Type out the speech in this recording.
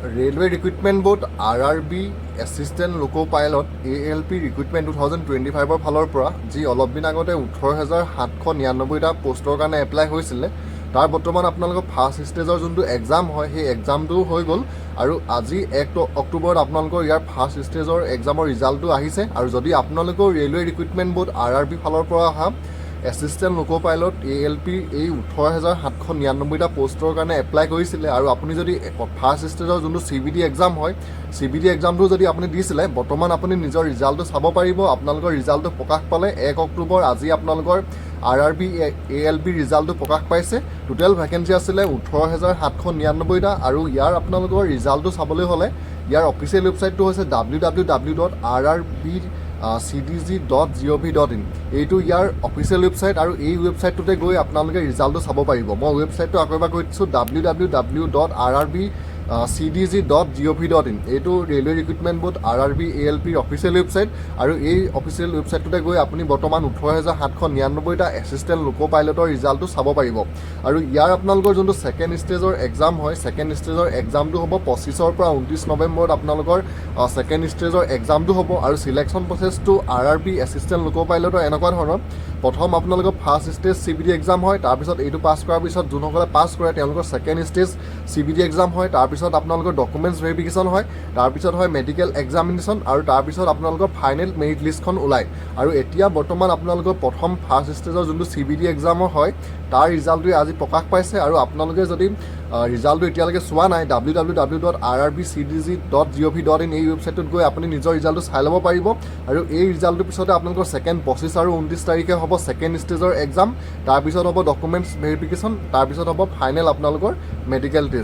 Railway Recruitment Board RRB Assistant Loco Pilot ALP Recruitment 2025ৰ ফালৰ পৰা যি অলপ দিন আগতে 18,799টা পষ্টৰ কাৰণে এপ্লাই হৈছিলে, তাৰ বৰ্তমান আপোনালোকৰ ফাৰ্ষ্ট ষ্টেজৰ যোনটো এক্সাম হয়, সেই এক্সামটোও হৈ গ'ল। আৰু আজি 1 অক্টোবৰত আপোনালোকৰ ইয়াৰ ফাৰ্ষ্ট ষ্টেজৰ এক্সামৰ ৰিজাল্টটো আহিছে। আৰু যদি আপোনালোকেও ৰেলৱে ৰিক্ৰুইটমেণ্ট বৰ্ড আৰআৰবি ফালৰ পৰা অহা এছিষ্টেণ্ট লোক' পাইলট এএলপি এই 18,799টা পষ্টৰ কাৰণে এপ্লাই কৰিছিলে আৰু আপুনি যদি ফাৰ্ষ্ট ষ্টেজৰ যোনটো চিবিটি এক্সাম হয়, চিবিটি এক্সামটো যদি আপুনি দিছিলে, বৰ্তমান আপুনি নিজৰ ৰিজাল্টটো চাব পাৰিব। আপোনালোকৰ ৰিজাল্টটো প্ৰকাশ পালে 1 অক্টোবৰ। আজি আপোনালোকৰ আৰআৰবি এএলপি ৰিজাল্টটো প্ৰকাশ পাইছে। টোটেল ভেকেঞ্চি আছিলে 18,799টা। আৰু ইয়াৰ আপোনালোকৰ ৰিজাল্টটো চাবলৈ হ'লে ইয়াৰ অফিচিয়েল ৱেবছাইটটো হৈছে www.rrbcdg.gov.in। এইটো ইয়াৰ অফিচিয়েল ৱেবছাইট আৰু এই ৱেবছাইটটোতে গৈ আপোনালোকে ৰিজাল্টটো চাব পাৰিব। মই ৱেবছাইটটো আকৌ এবাৰ কৈ দিছোঁ, www.rrbcdg.gov.in। এইটো ৰেলৱে ৰিক্ৰুইটমেণ্ট বৰ্ড আৰআৰবি এএলপিৰ অফিচিয়েল ৱেবছাইট আৰু এই অফিচিয়েল ৱেবছাইটটোতে গৈ আপুনি বৰ্তমান 18,799টা এছিষ্টেণ্ট লোক' পাইলটৰ ৰিজাল্টটো চাব পাৰিব। আৰু ইয়াৰ আপোনালোকৰ যোনটো ছেকেণ্ড ষ্টেজৰ এক্সাম হয়, ছেকেণ্ড ষ্টেজৰ এক্সামটো হ'ব 25ৰ পৰা 29 নৱেম্বৰত। আপোনালোকৰ ছেকেণ্ড ষ্টেজৰ এক্সামটো হ'ব। আৰু চিলেকশ্যন প্ৰচেছটো আৰআৰবি এছিষ্টেণ্ট লোক' পাইলটৰ এনেকুৱা ধৰণৰ: প্ৰথম আপোনালোকৰ ফাৰ্ষ্ট ষ্টেজ চিবিটি এক্সাম হয়। তাৰপিছত এইটো পাছ কৰাৰ পিছত যোনসকলে পাছ কৰে, তেওঁলোকৰ ছেকেণ্ড ষ্টেজ চিবিটি এক্সাম হয়। তাৰপিছত আপোনালোকৰ ডকুমেণ্টছ ভেৰিফিকেশ্যন হয়, তাৰপিছত হয় মেডিকেল এক্সামিনেশ্যন আৰু তাৰপিছত আপোনালোকৰ ফাইনেল মেৰিট লিষ্টখন ওলায়। আৰু এতিয়া বৰ্তমান আপোনালোকৰ প্ৰথম ফাৰ্ষ্ট ষ্টেজৰ যোনটো চিবিটি এক্সামৰ হয়, তাৰ ৰিজাল্টটোৱে আজি প্ৰকাশ পাইছে। আৰু আপোনালোকে যদি ৰিজাল্টটো এতিয়ালৈকে চোৱা নাই, www.rrbcdg.gov.in এই ৱেবছাইটটোত গৈ আপুনি নিজৰ ৰিজাল্টটো চাই ল'ব পাৰিব। আৰু এই ৰিজাল্টটোৰ পিছতে আপোনালোকৰ ছেকেণ্ড 25 আৰু 29 তাৰিখে হ'ব ছেকেণ্ড ষ্টেজৰ এক্সাম, তাৰপিছত হ'ব ডকুমেণ্টছ ভেৰিফিকেশ্যন, তাৰপিছত হ'ব ফাইনেল আপোনালোকৰ মেডিকেল টেষ্ট।